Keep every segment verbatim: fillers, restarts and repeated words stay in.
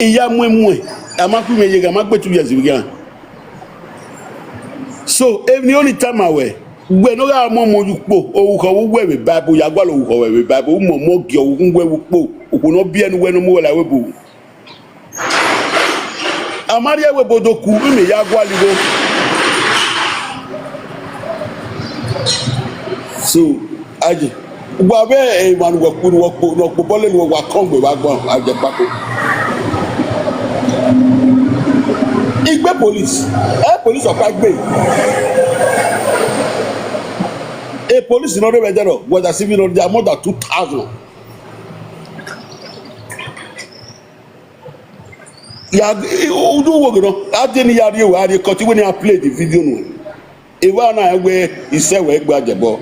I ya muẹn muẹn, a ma ku mwẹ yeghe, a ma gbe two years vbe ighan. So, emwi ne ọ ni tama wẹ, wẹ ne ọ gha mu ọmọ ye ukpo, orukhọ vbe uwẹ vbe Bible, ya gualọ orukhọ ruẹ vbe Bible, u mu ọmọ gie ọvbokhan uwẹ vbe ukpo, okhuo ne ọ biẹ ne uwẹ ne ọ mu uwẹ la ẹvbo ebo. A ma rhie ẹvbo ebo do ku, imẹ ya gualọ igho. So, aye, wa vbe emwa ne uwẹ ku, ne uwẹ kpo, ne ọ kpo bọlẹ ne uwẹ, wa kọn gbe vbe agbọn, a jẹ kpako. I gbe police, ẹ police ọkpa gbe. E police ne ọ rre vbe ẹdẹrọ, whether civil, nọ, they are more than two thousand. Ya, udu wo ghe nọ, a de ne ya rrie, wa rrie cut, wẹ ne a play the video nuẹn. Evba na wẹ isẹ wẹ gbe ajẹbọ.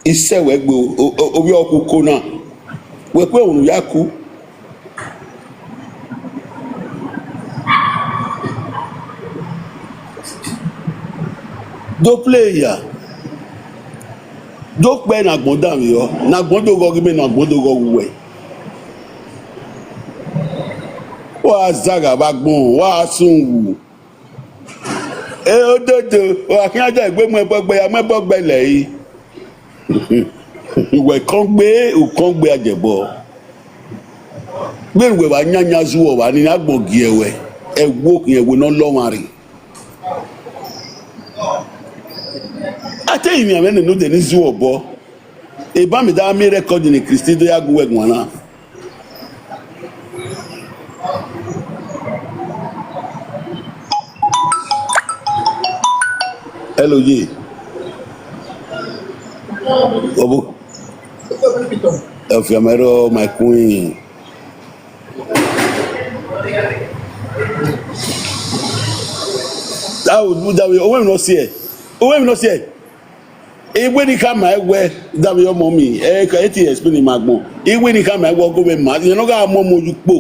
Isẹ wẹ gbe o, o, o, ovbi ọkhuko na. Wẹ kue unu ya ku. Do play ya. Do kpẹ ne agbọn danmwehọ, ne agbọn do ghọghọ imẹ, ne agbọn do ghọghọ uwẹ. Wa zagha vbe agbọn, wa sun wu. E ododo, wa khian da egbe mu ẹbọ gbe, ya mu ẹbọ gbe lẹ ẹre. Wẹ kọn gbe, u kọn gbe ajẹbọ. Vbene uwẹ vbe yanyan zu ọvba ni, agbọn gie wẹ, ẹwu okhian ẹwu ne ọ lọ ọmwa rre. A te rinmwian mwẹ nene odẹ ni zu obọ. Eba mẹ da miẹn record ne Christy do ya gu wẹ guan na. Hello, ye. Obo. Ẹfiamẹrọ, my queen. Dawẹ, dawẹ, owẹ emwi ne ọ siẹ. Owẹ emwi ne ọ siẹ. Iwe ni khama ẹwẹ, dawẹ ọmọ mi, ẹ ka eti explain ma gbọn. Iwe ni khama ẹwẹ ọgọ mwẹ ma, yẹn ne ọ gha mu ọmọ ye ukpo.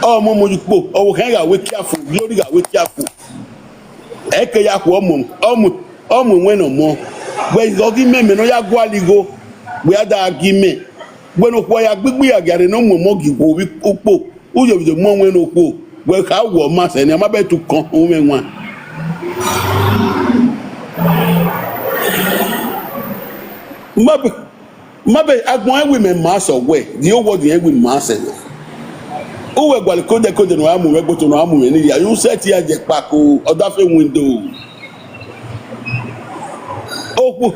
Ọ mu ọmọ ye ukpo, ọ wo khẹ gha wẹ careful, glory gha wẹ careful. Ẹ ke ya khu ọmọ, ọmọ, ọmọ ẹwẹn ne ọ mọ. Wẹ igho ghi mẹ, mẹ ne ọ ya gualọ igho, wẹ a da gi mẹ. Wẹ ne okhuo ya gbigbi ya gia rre ne ọ mu ọmọ gie ikhuo vbe ukpo, u ye ovbi do mu ọwẹn ne okhuo, wẹ kha wọ ma sẹ ne a ma bẹghe tu kọn umwẹ wan. Ma be, ma be, agbọn ẹn wẹ imẹ ma sẹ wẹ, the whole world ẹn wẹ ima sẹ wẹ. Uwẹ gualọ kodẹ kodẹ ne ọ ra mu mwẹ, gboto ne ọ ra mu mwẹ ni ya, you set ya jẹ kpako, ọdafe window. Okhuo,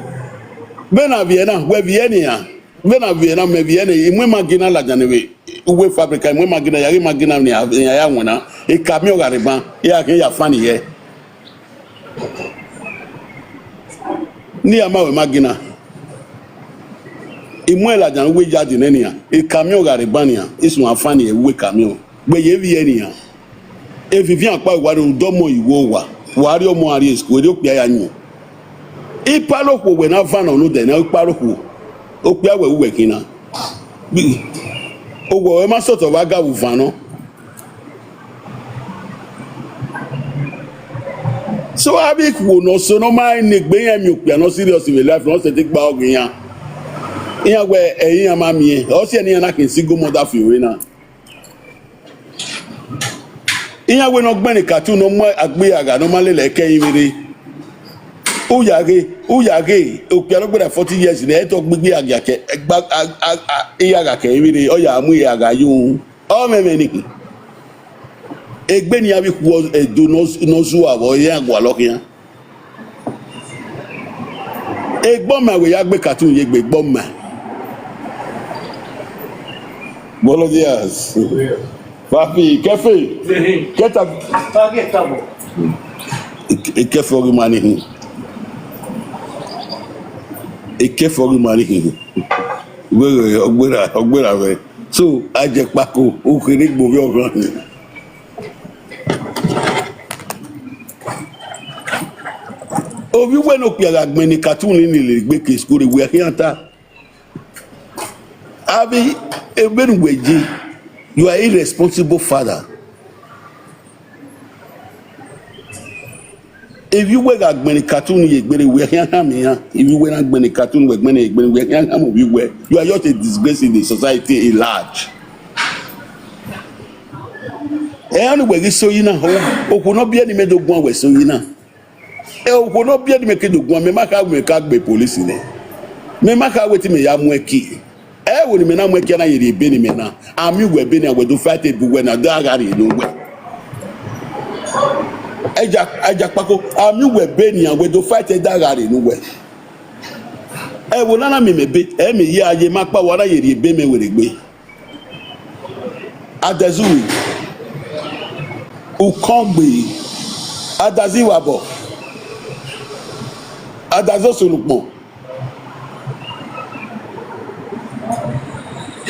vbene a viẹ na, wẹ viẹ nian. Vbene a viẹ na, mẹ viẹ ne I mu maggi na ladian vbe uwu fabrica, I mu maggi na, ya ghe maggi na ne iran ya winna, I ka miẹn ọghe rre ban, iran khian ya fan yẹ. Ne iran ma wẹ maggi na, I muẹn ladian uwu yard nẹ nian, I ka miẹn ọghe rre ban nian, I suẹn fan yẹ vbe uwu ka miẹn. Gbe ye vbiẹ nian. Evivian ọkpa wa rre, udọmọ iwo wa, wa rrie ọmọ a rrie school, erriọ okpia ya yin. Ipalo okhuo wẹ na van nọ nodẹ na, ipalo okhuo, okpia wẹ uwẹ khin na. Owẹ ọre ma sọtọ vbe aga vbe uvan nọ. So avbe ikhuo ne ọ so ne ọ ma rẹn ne egbe iran miẹn okpia ne ọ serious vbe life, ne ọ sẹtin gba ọghe iran. Iran wẹ ẹre iran ma miẹn, ọ si ẹre ne iran na khin single mother fi ore na. Iran wẹ ne ọ gbẹn ne cartoon ne ọ mu agbe iran gha ne ọ ma lele ẹkẹ ẹrinmwi rre. U ya ghe, u ya ghe, okpia ne ọ gberra forty years ne ẹ i tọ gbigbi iran gia ke, gba, a, a, a, iran gha ke ẹrinmwi rre, ọ ya mu iran gha yo. Ọ mwẹ ẹmwẹ ni. Egbe ne iran vbe ikhuo Ẹdo ne ọ, ne ọ zua vbe iran gualọ khian. Egbọma wẹ ya gbe cartoon ye egbe egbọma. Volunteers. Fafi, kẹfe. Kẹta. Ikẹfe ọghe ima ni hin. Ikẹfe ọghe ima ni hin. Wẹ ọgbera, ọgbera vẹ. So, a jẹ kpako, ukherhe gbe ovbi ọghan ni. Ovbi uwẹ ne okpia gha gbẹn ne cartoon ni lele egbe ke school rre, wẹ khian ta. Avbe, vbene uwẹ ye, you are irresponsible father. Ivbi uwẹ gha gbẹnnẹ cartoon ye egbere, wẹ khian khama iran. Ivbi uwẹ na gbẹnnẹ cartoon, wẹ gbẹnnẹ egbere, wẹ khian khama ovbi uwẹ. You are just a disgrace in the society at large. Ẹ, ọnii wẹ ghi so yi na, okhuo ne ọ biẹ ne imẹ do guan wẹ so yi na. Ẹ, okhuo ne ọ biẹ ne imẹ ke do guan, mẹ ma kha wẹ ka gbe police nẹ. Mẹ ma kha wẹ te imẹ ya mu ẹki. Ẹ, vbene imẹ na mu ẹki na ye rhie ebe ne imẹ na, a miẹn uwẹ ebe ne a wẹ do fight ebe uwẹ na, da gha rhie ne uwẹ. Ẹja, ẹja kpako, a miẹn uwẹ ebe ne a wẹ do fight, da gha rhie ne uwẹ. Ẹ, vbene a na miẹn mẹ ebe, ẹ, mẹ ye a ye ma kpa, wa na ye rhie ebe mẹ werriegbe. Adẹzuru, Ukọngbe, Adazi Vabọ, Adazi Osolukpọn.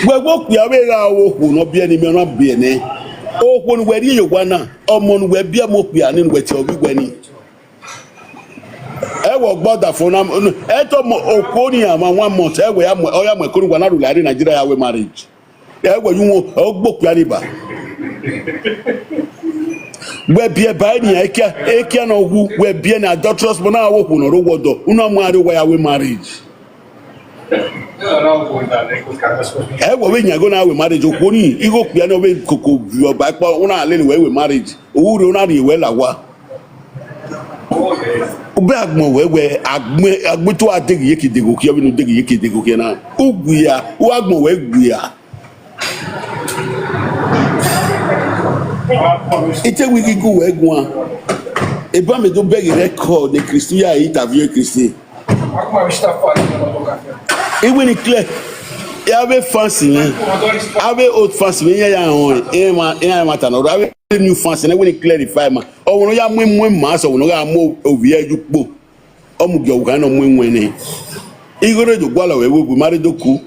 Wẹ wẹ okpia vbe gha ru okhuo ne ọ biẹ ne imẹ na biẹ nẹ. Okhuo ne uwẹ rhie ye owa na, ọmọ ne uwẹ biẹ mu okpia ni ne uwẹ tie ọghe uwẹ ni. Ẹ wẹ ọgbọ ọdafẹn na, ẹ tọ mọ okhuo ni a ma one month, ẹ wẹ ya mu, ọ ya mu ẹko ne uwa na rhulẹ rre Nigeria ya wẹ marriage. Ẹ wẹ yu wọn, ọ gbe okpia ni ba. Wẹ biẹ ba enian ekia, ekia ne ọ wu, wẹ biẹ ne adulterous, but na wẹ okhuo ne ọ rre owa ọdọ, unu a mu a rrie owa ya wẹ marriage. Ẹ wẹ vbe yan igho na wẹ marriage, okhuo ni, igho okpia ni ọ vbe koko viọ ba ẹkpa, u na lele wẹ wẹ marriage, u rre u na rhie wẹ la owa. U bẹ agbọn wẹ wẹ agbọn, agbọn to a deghi ye ke degho khiẹ, vbene u deghi ye ke degho khiẹ na. U gui a, u agbọn wẹ gui a. I te wẹ I ghi gu wẹ guan. Eba mẹ do bẹghe record ne Christy ya interview Christy. Iwinna clear. Avbe fans mwẹ, avbe old fans mwẹ, iran ya rẹn ọnrẹn, iran ma, iran ma ta nọ, avbe new fans mwẹ, iwinna clarify ma. Ọ wẹ ne ọ ya mu, mu ma sẹ, ọ wẹ ne ọ gha mu ovbi ẹre ye ukpo. Ọ mu gie ọvbokhan nọ mu iwẹn nẹ. Igho rre do gualọ vbe ẹvbo, ma rre do ku.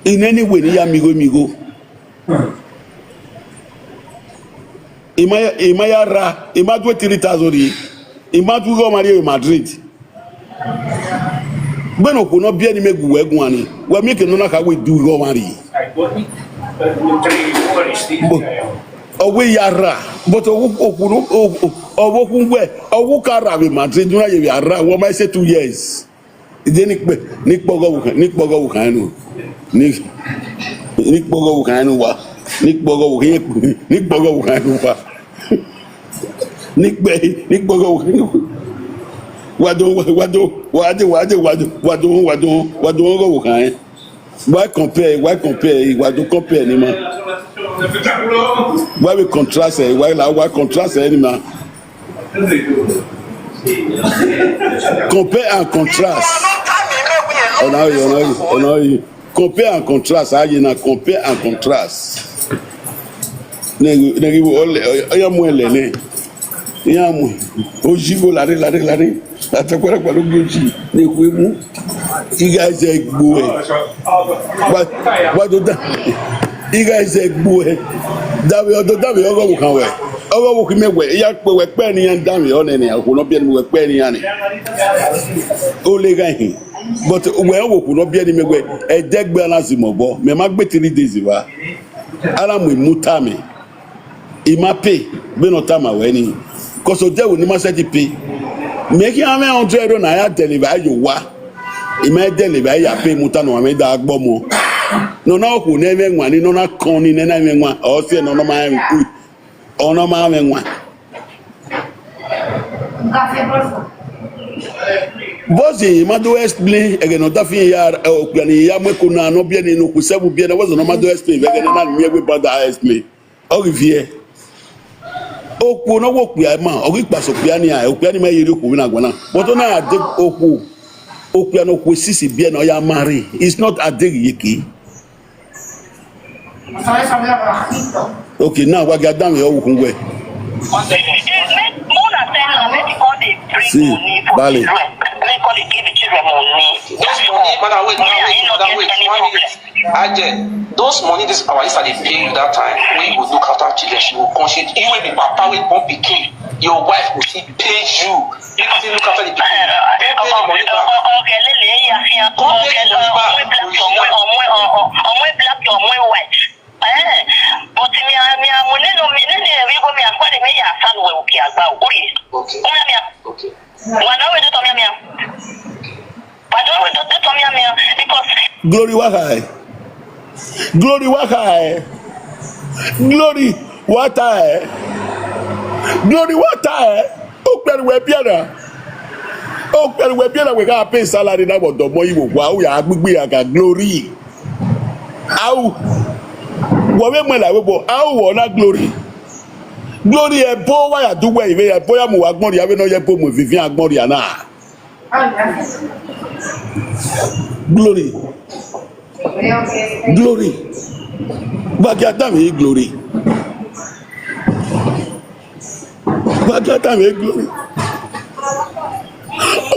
I nene iwẹ ne I ya miẹn igho, miẹn igho. I ma ya, I ma ya rra, I ma du three thousand rrie, I ma du igho ọmwa rrie vbe Madrid. Vbene okhuo ne ọ biẹ ne imẹ gu wẹ guan ni, wẹ miẹn ke ne ọ na kha wẹ I du igho ọmwa rrie. But ọ wẹ I ya rra, but ọ wẹ okhuo, ọ wẹ okhuo wẹ, ọ wẹ u ka rra vbe Madrid, u na ye vbe a rra, wẹ ọ ma say two years. Ide ni kpe, ni kpe ọghe ọvbokhan, ni kpe ọghe ọvbokhan nu. Ni, ni kpe ọghe ọvbokhan nu wa. Ni kpe ọghe ọvbokhan, ni kpe ọghe ọvbokhan nu wa. Ni kpe, ni kpe ọghe ọvbokhan nu. Wa do, wa, wa do, wa de, wa de, wa do, wa do, wa do, wa do ọghe ọvbokhan. Wa compare, wa compare, wa do compare ni ma. Wa vbe contrast, wa la, wa contrast ni ma. Compare and contrast. Ọna ọye, ọna ọye, ọna ọye. Compare and contrast. Aye na compare and contrast. Nẹghe, nẹghe, ọ ya mu ẹlẹ nẹ. Iran mu. Oji go lare, lare, lare. Atakpara kpara ogoji ne ekhue mu. Igha zẹ gbo ẹ. Wa, wa do da. Igha zẹ gbo ẹ. Davbe, ọ do davbe ọghe ọvbokhan wẹ. Ọghe ọvbokhan mẹ wẹ, I ya kpe wẹ kpẹ ne iran danmwehọ nẹ nẹ, okhuo ne ọ biẹ ne imẹ wẹ kpẹ ne iran nẹ. Ole gha hin. But wẹ ọvbokhan ne ọ biẹ ne imẹ wẹ, ẹdẹgbe a na zimwẹ obọ, mẹ ma gbe three days evba. A na mu emu tama. I ma pay, vbene ọ tama wẹ ni, cos odẹ ẹvbo ne ima sẹtin pay. Mẹ khian mwẹ hundred euro ne a ya deliver ye owa, I ma deliver ya pay emu ta ne ọ ma mwẹ da gbe ọmọ. Ne ọ na okhuo ne ẹ i mwẹ ẹwaẹn ni, ne ọ na kọn ni, ne ẹ i na mwẹ ẹwaẹn, ọ siẹ ne ọ na ma rẹn ukhu, ọ na ma mwẹ ẹwaẹn. Boss, I ma do explain, ẹghẹ ne ọ da fi ya, eh, okpia ni ya mu ẹko na, ne ọ biẹ ni, ne okhuo sẹvbo biẹ na, wẹ zẹ ne ọ ma do explain, vbe ẹghẹ ne a na miẹn wẹ ba da explain. Ọ ghi viẹ. Okhuo ne ọ wẹ okpia ma, ọ ghi kpasẹ okpia ni, a, okpia ni ma ye rhie okhuo vbe na guan na. But ọ na ya de okhuo, okpia ne okhuo sisi biẹ na, ọ ya marry. It's not adeghi ye ke. Okay, now wa gia danmwehọ vbe ukhun wẹ. See, bale. Those money, madam, wait, madam, wait, madam, wait. One minute. Ajay, those money this our sister dey pay you that time, when you go look after children, she go come, she, you wey be papa wey born pikin, your wife go still pay you. You go still look after the pikin. Go pay the money back. Go pay the money back. Ọmọ black, ọmọ white. Eh, but mi a, mi a mu nene, mi nene ẹvbo igho mi a khuẹrhẹ mẹ ya sa ne uwẹ uki agba, u rhie. Okay. Una mi Glory wa khae. Glory wa khae. Glory wa tae. Glory wa tae. Okpia ne uwẹ biẹ na. Okpia ne uwẹ biẹ na, wẹ gha pay salary na, vbe ọdọ ọmọ ivbo wa, u ya gbigbi ya ga Glory. Au. Wọ vbe muẹn la vbe obọ, au wọ na Glory. Glory, ẹbo wa ya du wẹ ivbe, ẹbo ya mu uwa agbọn rria vbene ọ ye ẹbo mu Vivian agbọn rria na. Glory. Glory. Vbe a gia danmwehọ Glory? Vbe a gia danmwehọ Glory?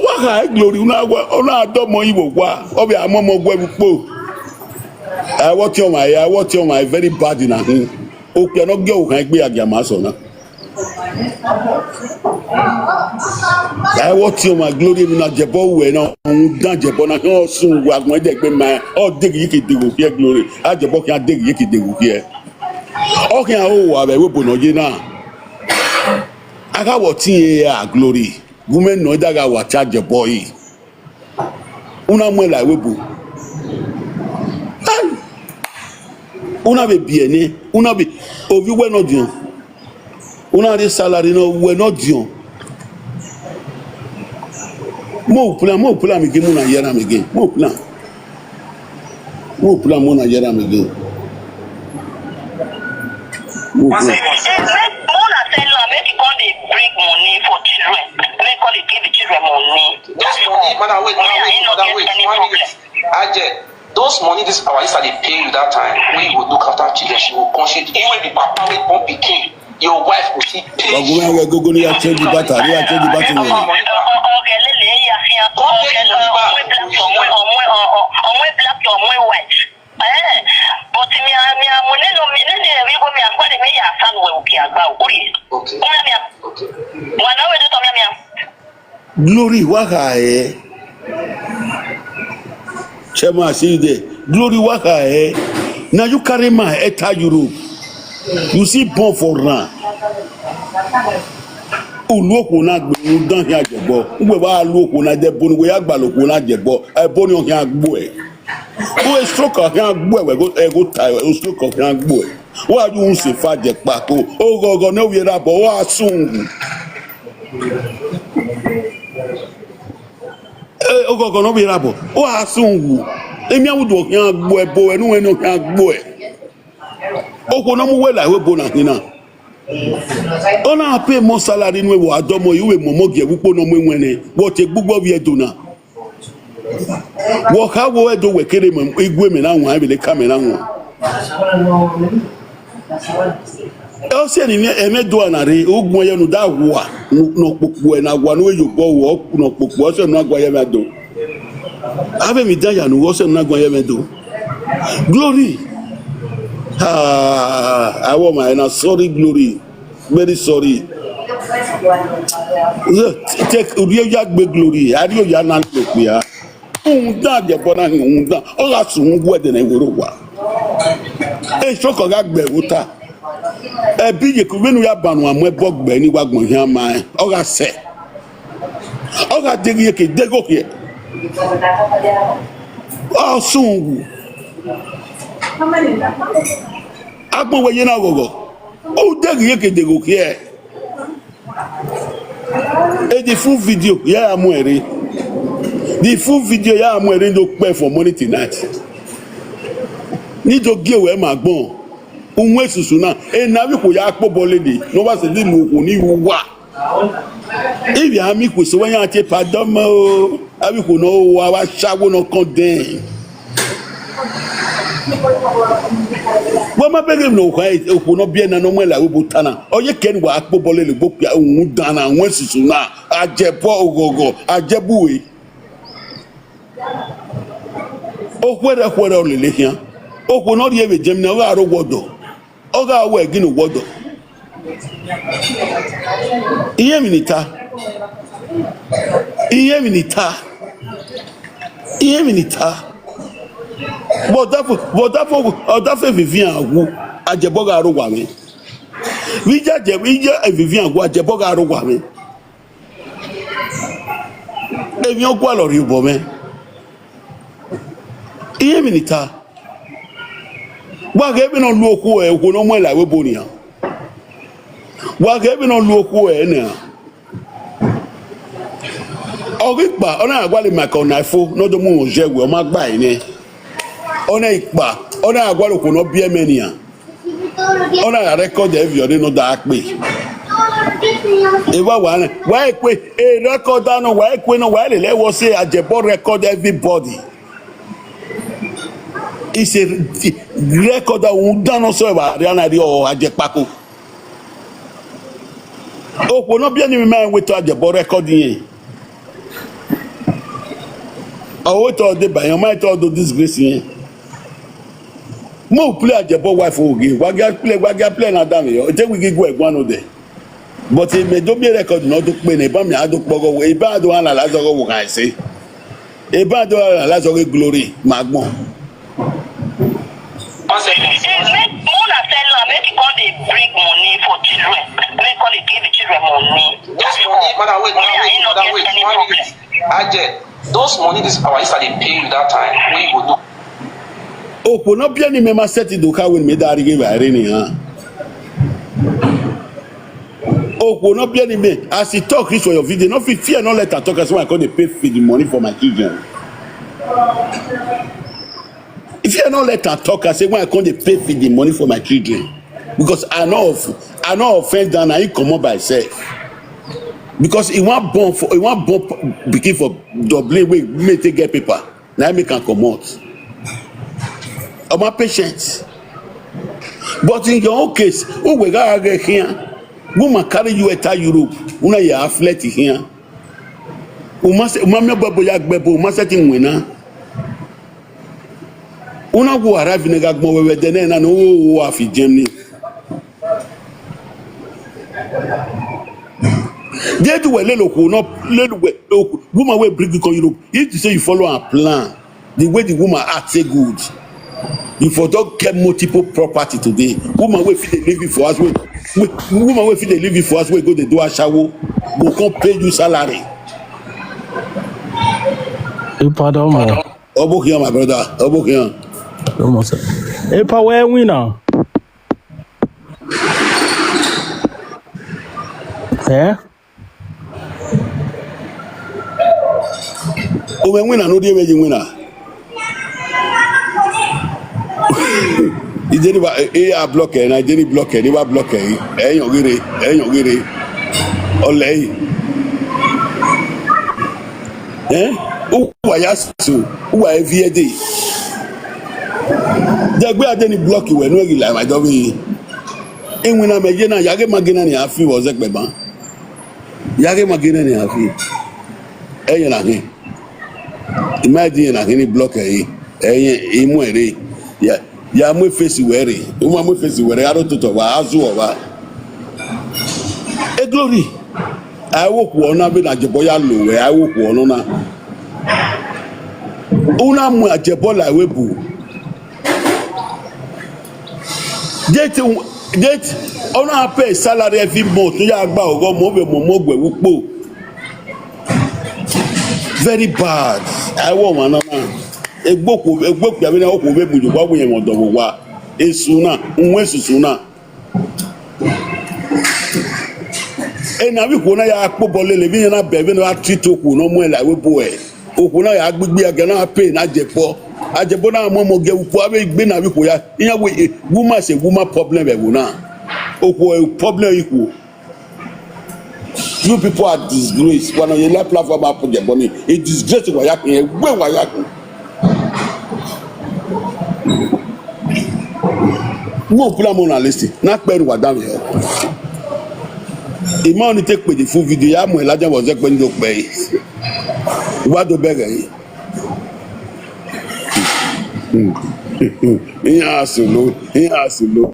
Wa kha Glory, u na wẹ, u na dọmọ ivbo wa, ọ vbe a mọmọ guẹ vbe ukpo. Ẹ, wọ tiọn ọmwa, ẹ, wọ tiọn ọmwa, very bad na hin. Okpia ne ọ gie ọvbokhan egbe ya gie ama sẹ ọna. Ẹ, wọ tiọn ọmwa Glory, emwi ne Ajebọ ruẹ na, rhunmwuda Ajebọ na, ọ sunu wẹ agbọn ẹdẹgbe ma, ọ deghi ye ke degho khiẹ Glory, Ajebọ khian deghi ye ke degho khiẹ. Ọ khian ho uwa vbe ẹvbo ebo ne ọ ye na. A gha vbe ọtiẹn ra Glory, gu mwẹ nọ, da gha wa tie Ajebọ yi. U na muẹn la vbe ebo. Ai! U na vbe biẹ nẹ, u na vbe, ovbi uwẹ ne ọ diọn. U na rhie salary ne uwẹ ne ọ diọn. Mo plan, mo plan mi ghe, mu na yẹ na mi ghe. Mo plan. Mo plan, mu na yẹ na mi ghe. Mo plan. Make una tell am make e come dey bring money for children. Make e come dey give the children money. Those money, madam, wait, madam, wait, madam, wait. One minute. Aje, those money this our sister dey pay you that time, wey you go look after children, she go come, she, you wey be papa wey born pikin, your wife go still pay you. Ọgùn mẹ́rin ẹgbẹ́ gógó ní ya change bàtà, ní ya change bàtà wọn. Ọgẹ lele ya fi hàn. Come take the money back. Ọmọ black, ọmọ, ọmọ, ọmọ black, ọmọ white. Eh, but mi a, mi a mu nene, mi nene, mi go, mi a kpọle, mi ya san wẹ uki agba, uri. Okay. Una mi a. Okay. Wa na we do to mi a, mi a. Glory, wa kha hẹ? Chairman, see you there. Glory, wa kha hẹ? Now you carry man enter Europe. You see born for run. U lu okhuo na gbe, u dan khian Ajebọ. Uwẹ wa lu okhuo na, de boni wẹ ya gbalọ okhuo na Ajebọ. Ẹbọ ni ọ khian gbuẹ. U stroke ọ khian gbuẹ, wẹ go, ẹ go ta, u stroke ọ khian gbuẹ. Wa yu un se fa jẹ kpako. Oghọghọ ne ovbi erha bọ, wa sun wu. Eh, oghọghọ ne ovbi erha bọ, wa sun wu. Emianwudu ọ khian gbuẹ, ebo ẹnu ẹni ọ khian gbuẹ. Okhuo ne ọ mu uwẹ la ebo na khin na. Ọ na pay more salary nuẹn, vbe a dọmọ, yu vbe mọmọ gie vbe ukpo ne ọ mu ẹwẹn nẹ, wẹ ọ te gbe ugbọ vbiẹ do na. Wẹ ọ kha wo ẹdo, wẹ kere mẹ, igue mẹ na wan, vbe leka mẹ na wan. Ọ siẹ ne ẹmwẹ do na rre, u guan yọ ne u da wa, ne ọ kpokpo ẹre na wa, ne u ye obọ ruẹ, ne ọ kpokpo, ọ siẹ ne u na gua ye ẹmwẹ do. Avbe emwi dan ya ne u, ọ siẹ ne u na gua ye ẹmwẹ do. Glory. Ah, I want my, na sorry, Glory. Very sorry. Yeah, take, u rhie ya gbe Glory, a rhie ya na lo okpia. Uhunmwu dan Ajebọ na hin uhunmwu dan. Ọ gha sẹ uhunmwu gu ẹdẹ ne I wẹ rre owa. Esọkọ gha gbe ẹvbo ta. Ẹbe iyeke vbene u ya banọ a mu ẹbọ gbe ne I wa gbọn hian ma rẹn. Ọ gha sẹ. Ọ gha deghe iyeke deghe okhiẹ. Ọ sẹ uhunmwu. Agbọn wẹ ye na ghọghọ. U deghe iyeke deghe okhiẹ. Eh, the full video, ya ya mu ẹre. The full video, ya ya mu ẹre, do kpẹ from morning till night. Ne I do gie wẹ ma agbọn. Uhunmwu esusu na, ena avbe ikhuo ya kpe obọ lele, ne ọ wa sẹ di lu okhuo ni ru uwa. Ivbi a miẹn ikhuo eso, wẹ yan tie pardon mẹ o. Avbe ikhuo ne ọ ru uwa, avbe ashawo ne ọ kọn dẹn. Wẹ ma bẹghe ne okhuo, okhuo ne ọ biẹ na, ne ọ muẹn la vbe ebo ta na. Ọ ye kẹ ne wa kpe obọ lele gbe okpia, uhunmwu dan na, uhunmwu esusu na, Ajebọ oghọghọ, Ajebọ ue. Okhuẹrhẹ okhuẹrhẹ ọ lele khian. Okhuo ne ọ rhie vbe Germany, ọ gha rre owa ọdọ. Ọ gha wẹ gin ne owa ọdọ. Iye emwi ne I ta. Iye emwi ne I ta. Iye emwi ne I ta. Vbe ọdafẹn, vbe ọdafẹn, ọdafẹn Vivian wu, Ajebọ gha rre owa mwẹ. Vbe iye Ajebọ, iye Vivian wu, Ajebọ gha rre owa mwẹ. Emwi ọ gualọ rhie obọ mwẹ. Iye emwi ne I ta. Wa ghe vbene ọ lu okhuo ẹre, okhuo ne ọ muẹn la ẹvbo ebo nian. Wa ghe vbene ọ lu okhuo ẹre nian. Ọ ghi kpa, ọ na ya gualọ Michael Onaifo ne ọ do mu mwẹ oziẹwe, ọ ma gba ẹre nẹ. Ọ na ikpa, ọ na ya gualọ okhuo ne ọ biẹ mẹ nian. Ọ na ya record every ọre ne ọ da kpe. Evba wa rẹn, wa i kue, e record nọ, wa i kue nọ, wa i lele ẹvbo sẹ ajebọ record everybody. It's a record that won't done us ever. Riana ri ọ ajekpako. Okhuo ne ọ biẹ ni ma wẹ te ajebọ record irẹn. Ọ wẹ te ọ deba irẹn, ọ ma te ọ do disgrace irẹn. Mo play ajebọ wife oge, wa gia play, wa gia play na da me, ọ te wi gi gu ẹguan nodẹ. But mẹ do miẹn record ne ọ do kpe nẹ, eba mẹ a do kpọghọ wẹ, eba do analyze ọghọ wẹ khan ẹse. Eba do analyze ọghọ Glory, ma gbọn. One second. Make una tell am make e come dey bring money for children. Make e come dey give the children money. Those money, madam, wait, madam, wait, madam, wait, one minute. Aje, those money this our sister dey pay you that time, wey you go do. Okhuo ne ọ biẹ ni mẹ ma sẹtin do kha wẹ ne mẹ da rhie evbare nian. Okhuo ne ọ biẹ ni mẹ, as he talk reach for your video, no fit fear, no let am talk as when I come dey pay for the money for my children. If you no let am talk, I say when I come dey pay for the money for my children, because I no of-, I no offend am, na he comot by himself. Because he wan born for, he wan born p-, pikin for Dublin wey make take get paper, na him make am comot. Ọ ma patient. But in your own case, uwẹ gha ghe khian, woman carry you enter Europe, una ya flirt khian. Uma se, uma miẹn ọbọ ya gbe ẹbọ, uma sẹtin winna. Una wo arrive ne gha gbọn wẹ vbe ẹdẹ nẹ na ne u wa fi Germany. Deghẹ te uwẹ lele okhuo nọ, lele uwẹ, okhuo, woman wey bring you come Europe, if you say you follow her plan, the way the woman act say good, you for don get multiple property today. Woman wey fit dey live you for house wey, wey, woman wey fit dey live you for house wey go dey do ashawo, go come pay you salary. You pardon me. Obokhian, my brother. Obokhian. Come on, sir. Epa, wẹ winna? Eh? U mwẹ winna ne u rhie mwẹ ye winna. I deni ba, e, e, a block ẹ na, I deni block ẹ, ne I wa block ẹ, ẹ yọn ghere, ẹ yọn ghere. Ọ lẹ ẹre. Eh? Uwa ya so, uwa e viẹ dee. Dẹgbe a deni block wẹ, ne u ghi la emwa dọ vbe. Iwinna mẹ ye na, ya ghe ma ghe na ni a fi vbe ọzẹkpẹ ban. Ya ghe ma ghe na ni a fi. Ẹyẹn na khin. I ma di yẹn na khin ni block ẹre. Ẹyẹn, I mu ẹre. Ya, ya mu efesi wẹ rre. U ma mu efesi wẹ rre, a ro toto ọvba, a zu ọvba. E Glory, a i wo okhuo na vbene ajebọ ya lo wẹ, a i wo okhuo nọ na. U na mu ajebọ la ẹvbo ebu. Date, date, ọ na pay salary every month, ya gba ọghọ mọ vbe mọ mọ guẹ vbe ukpo. Very bad. A i wo ọmwa nọ na. Egbe okhuo, egbe okpia vbene okhuo vbe bu ye owa, wẹ rẹn mwẹ ọdọ vbe owa. Esu na, uhunmwu esusu na. Ena vbe ikhuo na ya kpobọ lele vbe iran na bẹ vbene ọ ra treat okhuo ne ọ muẹn la ẹvbo ebo ẹre. Okhuo na ya gbe igbe agia na pay ne ajebọ. Ajebọ na mu ọmọ gie ukpo avbe igbe na vbe ikhuo ya. Iran wẹ, eh, woman is a woman problem vbe ẹvbo na. Okhuo problem ikhuo. You people are disgrace. Wa nọ ye live platform a put your money. A disgrace wa ya khin, ẹwe wa ya khin. Mo pula mo na listen. Na kpẹ ru wa dan vbe. Ima ni te kpe the full video, ya mu Elijah was there when you pay. Wa do bẹghe. Iran asolo, iran asolo.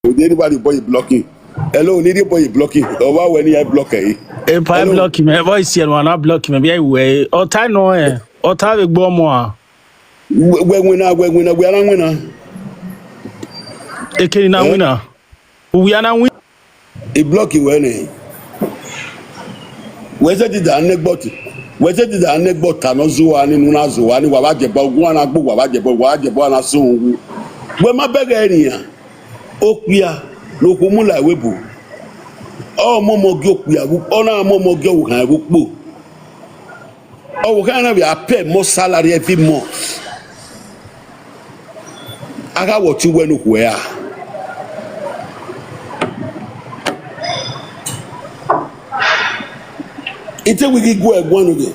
Did anybody boy blocking? Hello, need boy blocking? Ọ vba wẹ ne I block ẹre? Epa, I block him. Ẹvbo isi ẹre wa na block him. Ẹvbo ẹre wẹ. Ọta nọ ẹ. Ọta vbe gbe ọmọ a. Wẹ, wẹ winna, wẹ winna, wẹ ara winna. Ekene na winna. Uwia na win. I block wẹ nẹ. Wẹ sẹ ti da nẹ gbọtu. Wẹ te dida ne ẹgbẹe ọta ne ọ zẹ uwa ni, ne u na zẹ uwa ni, wa vbe ajẹbọ, uwa na gbe, wa vbe ajẹbọ, wa vbe ajẹbọ, a na sẹ uhunmwu. Wẹ ma bẹghe ẹre nian, okpia ne okhuo mu la ẹvbo ebo, ọ mọmọ gie okpia vbe, ọ na mọmọ gie ọvbokhan vbe ukpo. Ọvbokhan na vbe a pay more salary every month. A gha wẹ ọtẹn uwẹ ne okhuo ra? I te wẹ ghi gu ẹguae nodẹ.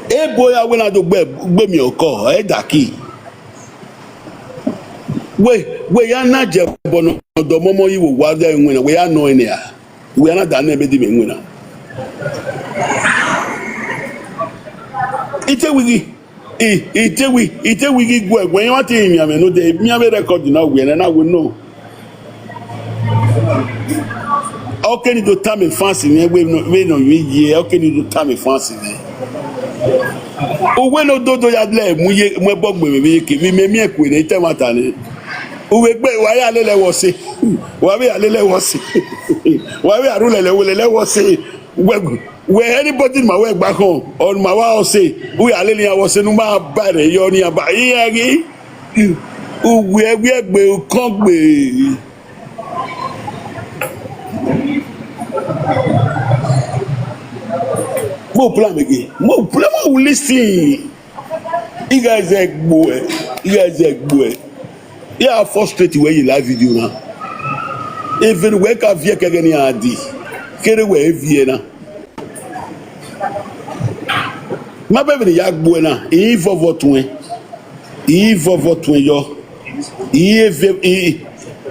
Ebo ya wẹ na do gbe, gbe miẹn ọkọ, ẹ daki. Wẹ, wẹ ya na jẹ ẹbọ ne ọ dọ mọmọ yi vbe owa ẹdẹ winna, wẹ ya nọ ẹn nia. Wẹ ya na da nẹ vbe di mwẹ winna. I te wẹ ghi, I, I te wẹ, I te wẹ ghi gu ẹguae, iran te miẹn mwẹ nodẹ, miẹn vbe record na wẹ nẹ na wẹ no. Ọ kere ne I do tama fans mwẹ, vbene ọ vbe ye, ọ kere ne I do tama fans mwẹ. Uwẹ ne ododo ya lẹ mu ye, mu ẹbọ gbe mwẹ vbe eke, vbe imẹ miẹn kue ne I ta ẹmwata nẹ. Uwẹ gbe, wa ya lele ẹvbo ọse. Wa vbe ya lele ẹvbo ọse. Wa vbe ya rhulẹ lele ẹvbo ọse. Wẹ, wẹ anybody ma wẹ gba khọn, ọ ma wa ọse, u ya lele iran vbe ọse ne u ma ba rẹ yọ ne iran ba iran ghi, uwẹ, wẹ gbe ukọn gbe. Mo plan again. Mo plan, mo listen. I gha zẹ gbuẹ, I gha zẹ gbuẹ. I a frustrate wẹ ye live video na. Even wẹ ka viẹ kẹghẹ ne iran di, kere wẹ e viẹ na. Ma bẹbẹ ne I ya gbuẹ na, I i vọvọ tuẹn, I i vọvọ tuẹn yọ, I i eve, I,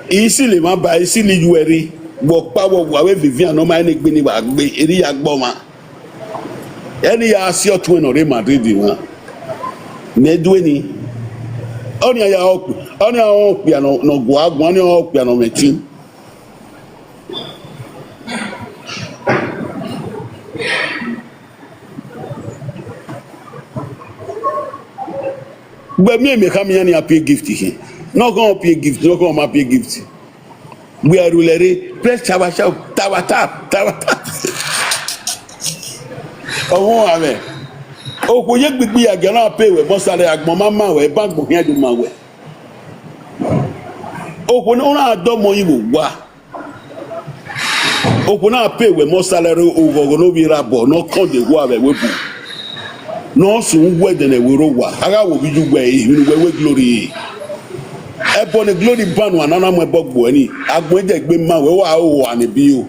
I silo emwa ba, I silo iyuẹ rre, vbe ọkpa vbe ọvua vbe evian ne ọ ma rẹn egbe ne I wa gbe, erriọ I ya gbe ọmwa. Ẹni ya si ọtuẹn ne ọ rre Madrid mwa, mẹ due ni. Ọnii ya, ọnii ọkpia ne ọ, ne ọ gua guan, ọnii ọkpia ne ọ mwẹ ẹtin. Wẹ miẹn mẹ khama iran ne iran pay gift khin. Ne ọ khọn pay gift, ne ọ khọn ma pay gift. Wẹ a rhulẹ rre, press tawa tawa, tawa tap, tawa tap. Ọmwa mwẹ, okhuo ye gbigbi ya gie, ọ na pay wẹ, mọ sare agbọn ma ma wẹ, eba agbọn khian do ma wẹ. Okhuo ne ọ na dọmọ yi vbe owa. Okhuo na pay wẹ mọ salary oghọghọ ne ovbi erha bọ ne ọ kọn de wẹ avbe ẹvbo ebo. Ne ọ sunu wẹ ẹdẹnẹ wẹ rre owa, a gha wo vbe iye uwẹ emwi ne uwẹ wẹ Glory. Ẹbọ ne Glory ba nuan na na mu ẹbọ gbe uẹ ni, agbọn ẹdẹ egbe ma wẹ, wa ho owa ne biyo.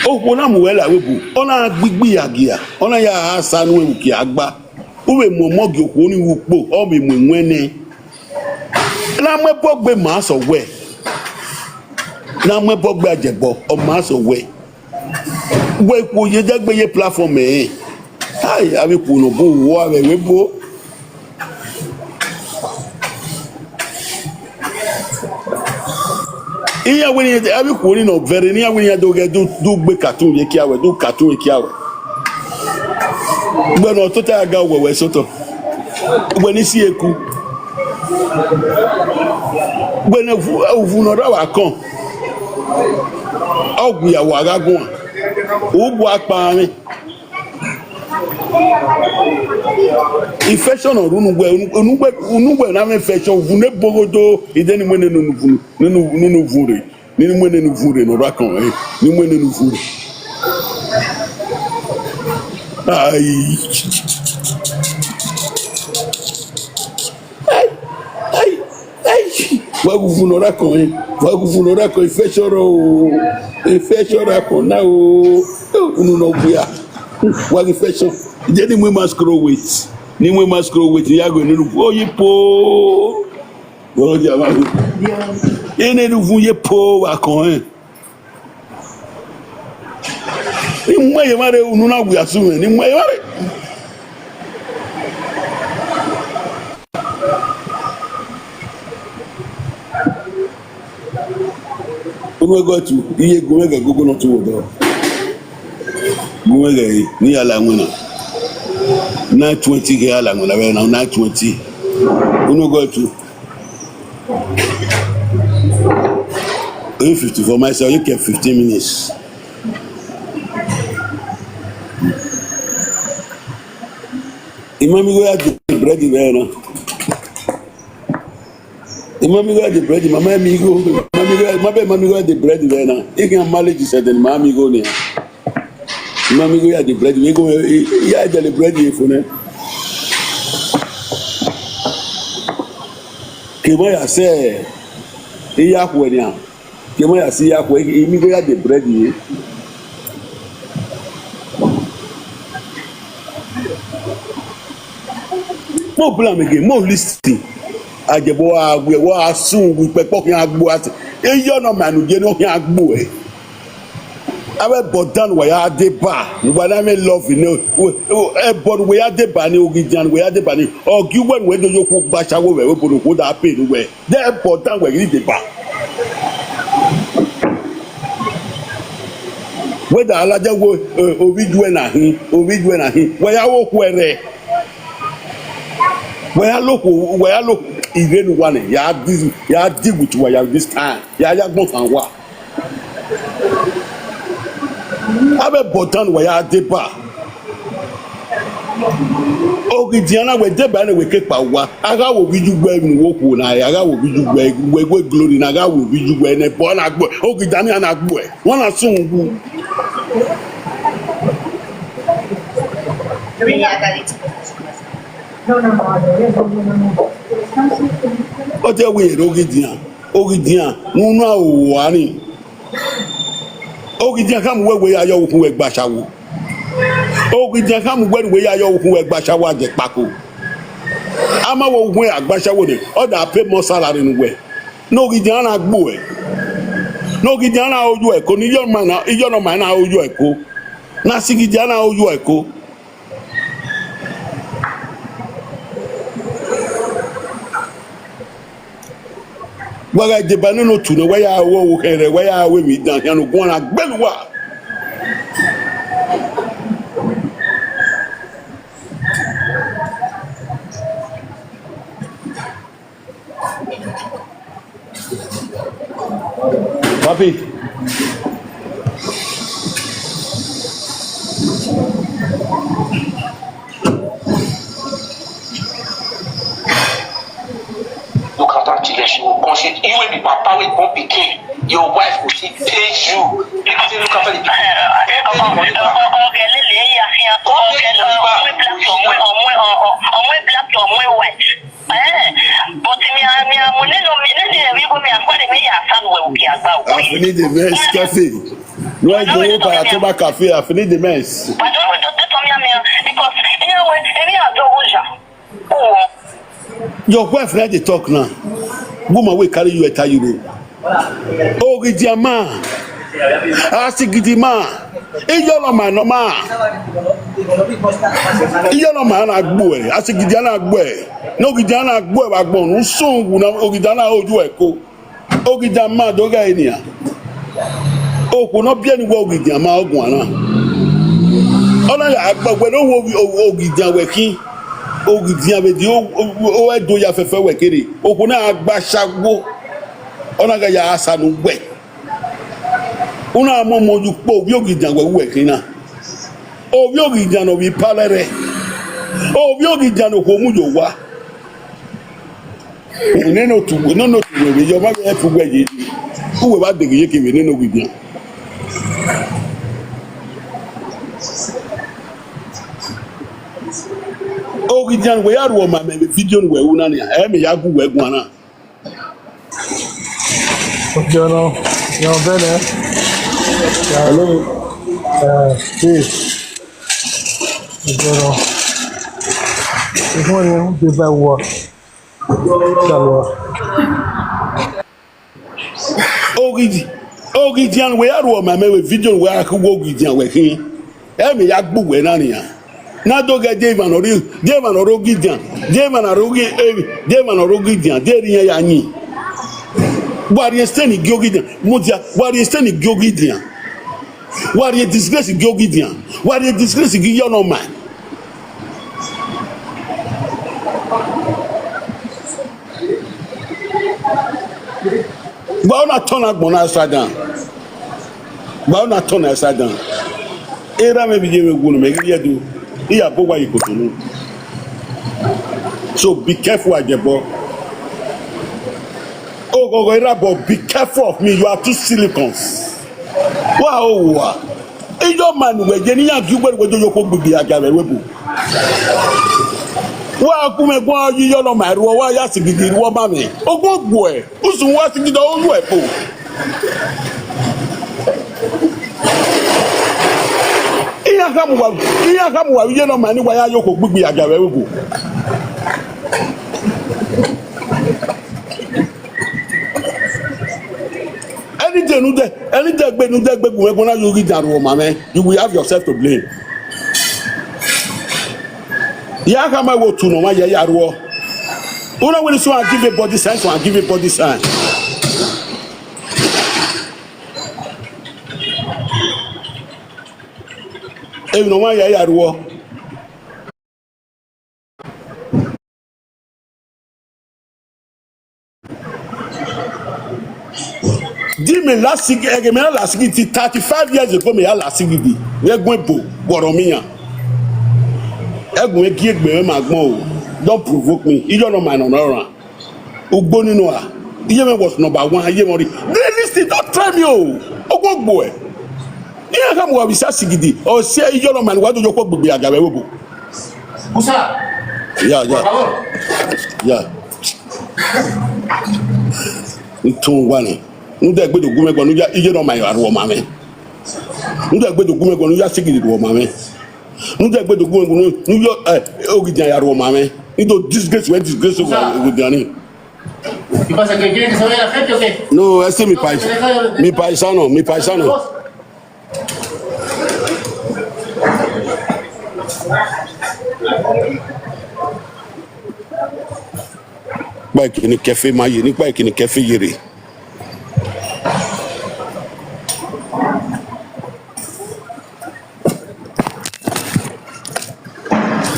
Okhuo na mu wẹ la ẹvbo ebo, ọ na gbigbi ya gia, ọ na ya sa nu ẹvbo kia gba. U vbe mu ọmọ gie okhuo ni vbe ukpo, ọ vbe mu ẹwẹn nẹ. Na mu ẹbọ gbe ma sẹ wẹ. Na mu ẹbọ gbe ajẹbọ, ọ ma sẹ wẹ. Wẹ ikhuo ye dẹgbe ye platform ẹre. Ai, avbe ikhuo ne ọ bu uwu avbe ẹvbo ebo. Iran wẹ ne avbe ikhuo ni nọ vẹrẹ ne iran wẹ ne iran do ghẹ do, do gbe cartoon ye kia wẹ, do cartoon ye kia wẹ. Ugbẹn ne ọ tota ya ga wẹ, wẹ sotọ. Wẹ ni si eku. Wẹ ne uvu, uvu ne ọ rre vbe akọn. Ọ gu ya wa gha guan. U bu akpa mwẹ. Infection ọ rre unu uwẹ, unu uwẹ, unu uwẹ na mwẹ infection, uvu ne boghodo, idẹ ni mu nene unu uvu, nene unu uvu rre, ni mu nene unu uvu rre, ne ọ rre akọn, eh, ni mu nene unu uvu rre. Ai. Ai, ai, ai. Wa gu uvu ne ọ rre akọn, eh. Wa gu uvu ne ọ rre akọn, infection rọ o. Infection rre akọn na o. Unu ne ọ wia. Wa ghi infection. Jẹ ni mu masquerade weight. Ni mu masquerade weight, ya gu nene unu uvu. Ọ ye po. Wọ́n lọ jẹ àwọn àgbẹ̀. Ene unu uvu ye po vbe akọn, eh. Ni mu ẹre mwa rre, unu na wia sunu, ni mu ẹre mwa rre. Unu ẹgọ ẹtu, iye gun mwẹ ghẹ gogo ne ọ tu vbe odọ. Gun mwẹ ghẹ re, ne I ya la iwinna. Nine twenty kẹ a la iwinna vbe na, nine twenty. Unu ẹgọ ẹtu. Oye fifty-four, ma sẹ, oye ke fifteen minutes. I ma miẹn igho ya de bread vbe na. I ma miẹn igho ya de bread, ma ma miẹn igho, ma miẹn igho, ma bẹ ma miẹn igho ya de bread vbe na. I khian manage sẹ, then ma miẹn igho nia. I ma miẹn igho ya de bread, igho, i, i ya dẹle bread ye fo nẹ. Ke ma ya sẹ, i ya khuẹ nian. Ke ma ya si ya khuẹ, i miẹn igho ya de bread ye. Mo bla mẹ ghe, mo listen. Ajẹbo a wẹ, wa sun wi kpẹkpọ khian gbo ase. Eyi ọnọ ma nu je ne ọ khian gbo ẹ. Avbe ẹbọ dan ne uwa ya deba, ne uwa na mwẹ love ne, ẹbọ ne uwa ya deba ni, oghidian ne uwa ya deba ni, ọ gie uwẹ ne uwẹ do ye okhuo gba ashawo vbe ẹvbo ne okhuo da pay ne uwẹ. De ẹbọ dan wẹ ghi deba. Wẹ da ladian wẹ, eh, ovbi ijuẹ na hin, ovbi ijuẹ na hin, wẹ ya wo okhuo ẹrrẹ. Wẹ ya lo okhuo, wẹ ya lo ire ne uwa nẹ, ya di, ya di with uwa ya this time, ya ya gbọn fan uwa. Avbe ẹbọ dan ne uwa ya deba. Oghidian na wẹ deba ne wẹ ke kpa uwa, a gha wo ovbi ijuẹ ne uwa okhuo na, a gha wo ovbi ijuẹ, wẹ wẹ glory na, a gha wo ovbi ijuẹ ne ẹbọ na gbo, oghidian na na gbo ẹ, wọn na sun wu. Ọ te wẹ ere oghidian, oghidian ne unu aro uwa ni. Oghidian khama uwẹ wẹ ya yọ okhun wẹ gba ashawo. Oghidian khama uwẹ ne uwẹ ya yọ okhun wẹ gba ashawo agbọn kpako. A ma wẹ okhun wẹ a gba ashawo nẹ, ọ da pay more salary ne uwẹ. Ne oghidian na gbo ẹ. Ne oghidian na ro yo ẹko, ne iye ọnọ ma na, iye ọnọ ma na ro yo ẹko. Ne asighidian na ro yo ẹko. Wa gha deba nene otu nẹ, wẹ ya ru ọvbokhan rẹ, wẹ ya ru emwi dan khian ne oguan na gbẹn uwa. Papi. Look after children, she will come. She, you will be papa with one pikin. Your wife will still pay you. Say, look after the pikin. Every money back. Come pay the money back. Ọmọ black, ọmọ, ọmọ, ọmọ black, ọmọ white. Eh, but mi a, mi a mu nene, mi nene ẹvbo igho mi a khuẹrhẹ mẹ ya sa nuẹ uki agba uki. I finish the mess, cafe. No, I go over to my cafe, I finish the mess. But don't, don't, don't tell me, me, because, you know, when, when I do, your wife like dey talk now. Woman wey carry you enter Europe. Oghidian ma, asigidi ma, iye ọnọ ma nọ ma, iye ọnọ ma na gbo ẹ, asigidi na gbo ẹ, ne oghidian na gbo ẹ vbe agbọn ne usun wu na, oghidian na ro yo ẹko. Oghidian ma do ghẹ nian. Okhuo ne ọ biẹ ne uwẹ oghidian ma ọ guan na. Ọ na ya gba wẹ ne ọ wo oghidian wẹ khin. Oghidian vbe di o ẹdo ya fẹfẹ wẹ kere. Okhuo na gha gba ashawo. Ọ na gha ya sa ne uwẹ. U na mu ọmọ ye ukpo ovbi oghidian wẹ ru wẹ khin na. Ovbi oghidian ne ọ vbe ipalẹ rẹ. Ovbi oghidian ne okhuo mu ye owa. Nene otu, nene otu wẹ vbe yọ, ma vbe help uwẹ ye. Uwẹ vbe deghe ye kevbe nene oghidian. Oghidian wẹ ya ru ọma mẹ vbe video ne uwẹ ru na nia, ẹ mẹ ya gu uwẹ guan na. Ọjọ́ náà, yan bẹ́ẹ̀. Hello. Eh, please. Ọjọ́ náà. Good morning, good by work. Shalom. Oghidi, oghidian wẹ ya ru ọma mẹ vbe video wẹ a khu wẹ oghidian wẹ khin. Ẹ mẹ ya gbe uwẹ na nian. Na do ghẹ de emwa ne ọ rre, de emwa ne ọ rre oghidian, de emwa ne ọ rre oghi, eh, de emwa ne ọ rre oghidian, de erha iran ya yin. Wa rhie stain gie oghidian, mudia, wa rhie stain gie oghidian. Wa rhie disgrace gie oghidian, wa rhie disgrace gie iye ọnọ ma. Gba na tọn na agbọn na side down. Gba na tọn na side down. Erha mwẹ vbe iye mwẹ wu ne mẹ ghi rhie do. I ya bu owa ye Kotonu. So be careful, Ajebor. Oghọghọ erha, but be careful of me. You are two silicons. Wa o wa. Iyọnọma ne uwẹ ye ne iran gie uwẹ ne uwẹ do ye okhuo gbigbi ya gia vbe ẹvbo. Wa gu mwẹ guan, ọ ye Iyọnọma rhuọ, wa ya sigidi rhuọ ma mwẹ. Ogun gbuẹ, usun wa sigidi ọ ru ẹko. Iran khama uwa, iran khama uwa vbe Iyọnọma ne wa ya ye okhuo gbigbi ya gia vbe ẹvbo. Anything ne u de, anything egbe ne u de egbe gu mwẹ guan na, you ghi dan rhuọ ma mwẹ, you will have yourself to blame. Ya khama wẹ otu ne ọmwa ya ya rhuọ. Una wẹ ne someone give a body sign, someone give a body sign. Emwi ne ọmwa ya ya rhuọ. Di mẹ la sigidi, ẹghẹ mẹ na la sigidi, thirty five years ago mẹ ya la sigidi, vbe gun ebo, wọrọ miyan. Ẹgun mwẹ gie egbe mwẹ ma gbọn o, don't provoke me, Iyọnọma nọ nọ ra. Ugbo ni nọ ra, iye mwẹ was number one, iye mwẹ ọrri. This thing don't try me o, ogun gbuẹ. Iran khama uwa vbe isa sigidi, ọ si Iyọnọma ne wa do ye okhuo gbigbi ya gia vbe ẹvbo. Musa. Ya, ya. Por favor. Ya. N tọn uwa nẹ. N de gbe do gu mwẹ guan ne u ya Iyọnọma ya rhuọ ma mwẹ. N de gbe do gu mwẹ guan ne u ya sigidi rhuọ ma mwẹ. N de gbe do gu mwẹ guan ne u ya, eh, Ogidian ya rhuọ ma mwẹ. N do disgrace wẹ, disgrace Ogidian ni. Because I can get this away, I feel okay. No, ese mi pai-, mi paisano, mi paisano. Kpa ekene kẹfe ma ye, ne kpa ekene kẹfe ye rre.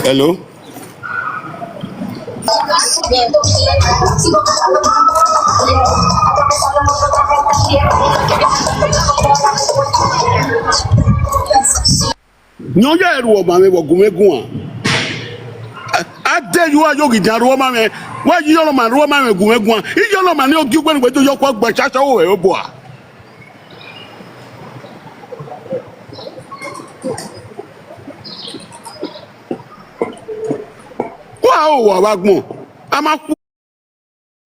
Hello? Ne ọ ya rhuọ ma mwẹ vbe gu mwẹ guan. A de ye uwa ye Ogidian rhuọ ma mwẹ, wa ye Iyọnọma rhuọ ma mwẹ gu mwẹ guan. Iyọnọma ne ọ gie uwẹ ne uwẹ do ye okhuo gbe shasha, ọ vbe ẹvbo a. Wa o wa vbe agbọn, a ma khu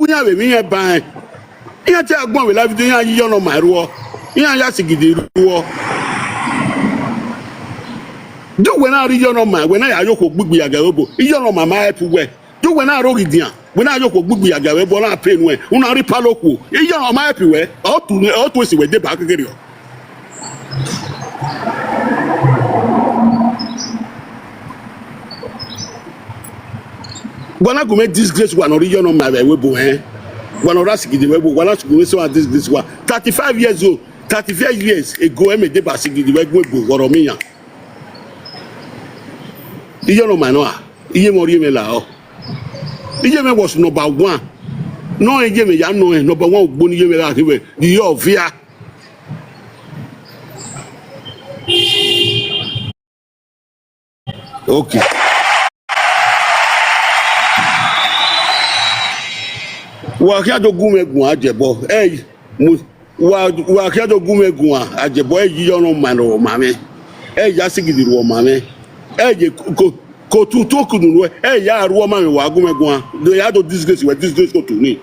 iran vbe emwi iran ba rẹn. Iran te agbọn vbe live video, iran ye Iyọnọma rhuọ, iran ya sigidi rhuọ. Do wẹ na rre Iyọnọma, wẹ na ya ye okhuo gbigbi ya ga ẹvbo, Iyọnọma ma help wẹ. Do wẹ na rre Ogidian, wẹ na ye okhuo gbigbi ya ga ẹvbo, ọ na pain wẹ, u na rre ipalo okhuo. Iyọnọma ma help wẹ, ọ tu, ọ tu esi wẹ deba kekere ọ. Wa na gu mwẹ disgrace, wa ne ọ rre Iyọnọma vbe ẹvbo ẹn. Wa ne ọ rre asigidi vbe ẹvbo, wa na gu mwẹ so a disgrace wa. Thirty-five years old, thirty-five years ago, ẹ mẹ deba asigidi vbe ẹvbo, wọrọ miyan. Iyọnọma nọ a, iye mwẹ ọ rhie mwẹ lahọ. Iye mwẹ was number one. Nọ iye mwẹ ya nọ, number one ugbo ne iye mwẹ gha khin vbe, iye ọvia. Okay. Wa khian do gu mwẹ guan, Ajebor. Ẹ, mu, wa, wa khian do gu mwẹ guan, Ajebor, ẹ ye Iyọnọma rhuọ ma mwẹ. Ẹ ya sigidi rhuọ ma mwẹ. Ẹ ye ko, ko, ko tutu okunu ruẹ, ẹ ya rhuọ ma mwẹ, wa gu mwẹ guan. Do ya do disgrace wẹ, disgrace Kotonu.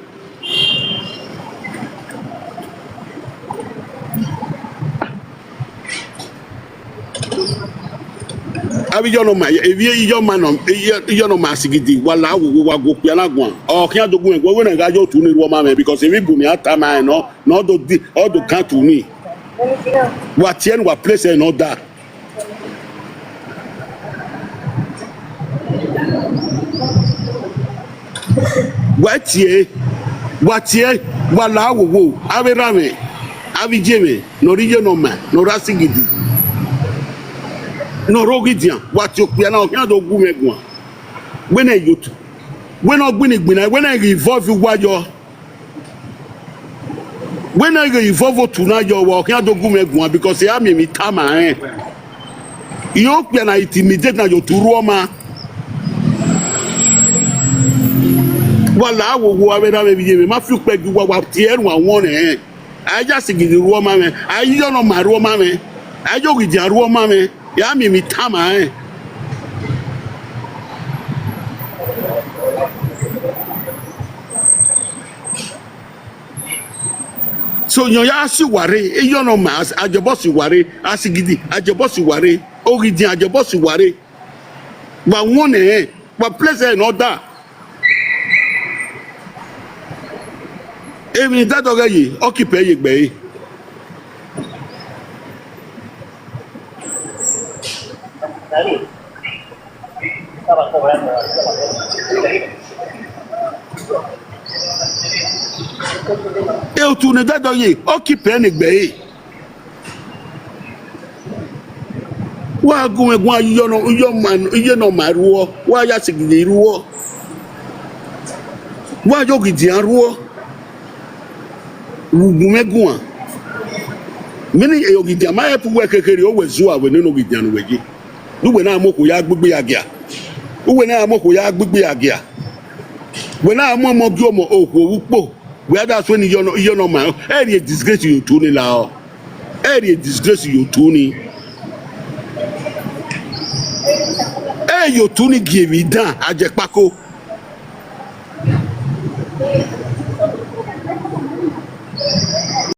Avbe Iyọnọma, evbi Iyọnọma nọ, Iyọnọma sigidi, wa la wo, wa gu okpia na guan. Ọ khian do gu mwẹ guan, wẹ na gha ye otu ni rhuọ ma mwẹ, because emwi bu ni a tama rẹn nọ, nọ do di, ọ do kan tu ni. Wa tie ne wa place ẹre nọ da. Wa tie, wa tie, wa la wo wo, avbe erha mwẹ, avbe iye mwẹ, ne ọ rre Iyọnọma, ne ọ rre asigidi, ne ọ rre Ogidian, wa tie okpia na, ọ khian do gu mwẹ guan. Wẹ na ye otu, wẹ na gbinna igbinna, wẹ na ghi involve uwa yọ. Wẹ na ghe ivọvo otu na yọ, wa khian do gu mwẹ guan, because I a miẹn emwi tama rẹn. Irẹn okpia na intimidate na ye otu rhuọma. Wa la wowo avbe erha mwẹ vbe iye mwẹ, ma fi ukpẹ gie uwa, wa tie ẹre uwa wọn nẹ. A i ya sigidi rhuọma mwẹ, a i ya ọnọma rhuọma mwẹ, a i ya oghidian rhuọma mwẹ, I a miẹn emwi tama rẹn. So, yọn ya si uwa rre, eyọ nọ ma, a jẹbọ si uwa rre, asigidi, a jẹbọ si uwa rre, oghidian, a jẹbọ si uwa rre. Wa wọn nẹ rẹn, wa place ẹre ne ọ da. Emwi ne I dadọghẹ ye, ọ ke ipẹ ye egbe ẹre. Otu ne I dadọghẹ ye, ọ ke ipẹ ne egbe ẹre. Wa gu mwẹ guan, iye nọ, iye ọma, iye nọ ma rhuọ, wa ya sigidi rhuọ, wa ya oghidian rhuọ, wa gu mwẹ guan. Mẹ ni oghidian ma help uwẹ khekherri, uwẹ zua wẹ nene oghidian ne uwẹ ye, ne uwẹ na mu okhuo ya gbigbi ya gia, uwẹ na mu okhuo ya gbigbi ya gia, wẹ na mu ọmọ gie ọmọ okhuo vbe ukpo. Wẹ a da suẹn ne iye nọ, iye nọ ma, ẹ rhie disgrace ye otu ni la ọ. Ẹ rhie disgrace ye otu ni. Ẹ ye otu ni gie emwi dan, a jẹ kpako.